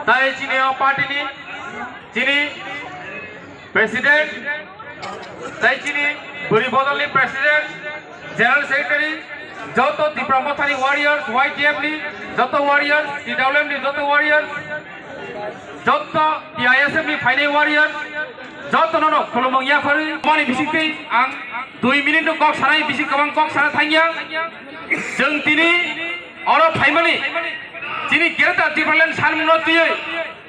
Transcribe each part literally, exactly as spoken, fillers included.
Tai chini o party ni chini president, tai chini bwrwi bodol ni president, general secretary, joto Tipra Motha ni warriors, Y T F ni joto warriors, T W M ni joto warriors, joto T I S F ni phainai warriors, joto no no khulumung ya phari mani bising twi ang dui minute no kok sanai, bising kwbang kok sana thangya. Chwng tini oro phaimani chini Greater Tipraland sanmungno twiwi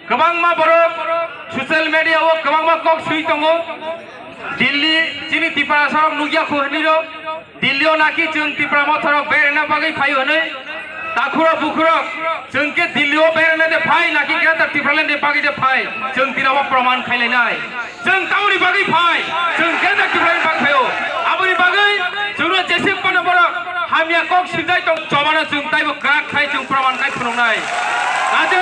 kwbangma borok social media o kwbangma kok swi tongo. Delhi chini Tiprasa rok nukya khu hwnwi rok. Delhi o naki chwng Tipra Motha rok berena bagwi phaio hwnwi. Takhurok bukhurok chwng khe Delhi o berena de phai naki Greater Tipraland ni bagwi de phai. Chwng tini obo proman khailainai. Chwng tamoni bagwi phai, chwng Greater Tipraland bagwi phaio. Aboni bagwi chwngno jesip phano borok hamya kok sinjai tong chobano chwng taibo kwrak khai chwng proman khai phunuknai. Kaje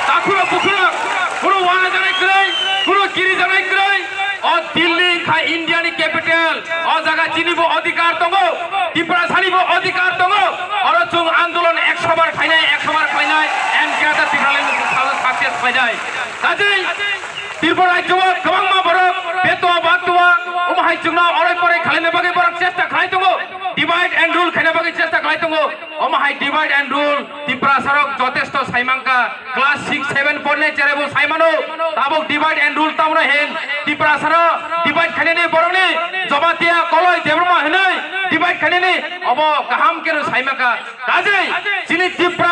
takhurok bukhurok kunu wana janai kwrwi, kunu kiri janai kwrwi. O Delhi kha India ni capital. O jaga chini bo adhikar tongo, Tiprasa ni bo adhikar tongo. Oro chwng andolon ekso bar khainai, ekso bar khainai, and Greater Tipraland success khainai. Kaje Tripura rajyo o kwbangma borok beto baktuwa, omo hai chwngno oroi poroi khlaina bagwi borok chesta khlai tongo, divide and rule khaina bagwi chesta khlai tongo. Omo hai divide and rule Tiprasa rok jotesto saimangkha, class six seven pornai cherebo saimano, tabuk divide and rule tamno hin Tiprasa rok divide khainani borokni Jamatia Koloi Debbarma hinwi divide khainani obo kaham keno saimangkha. Kajei chini Tipra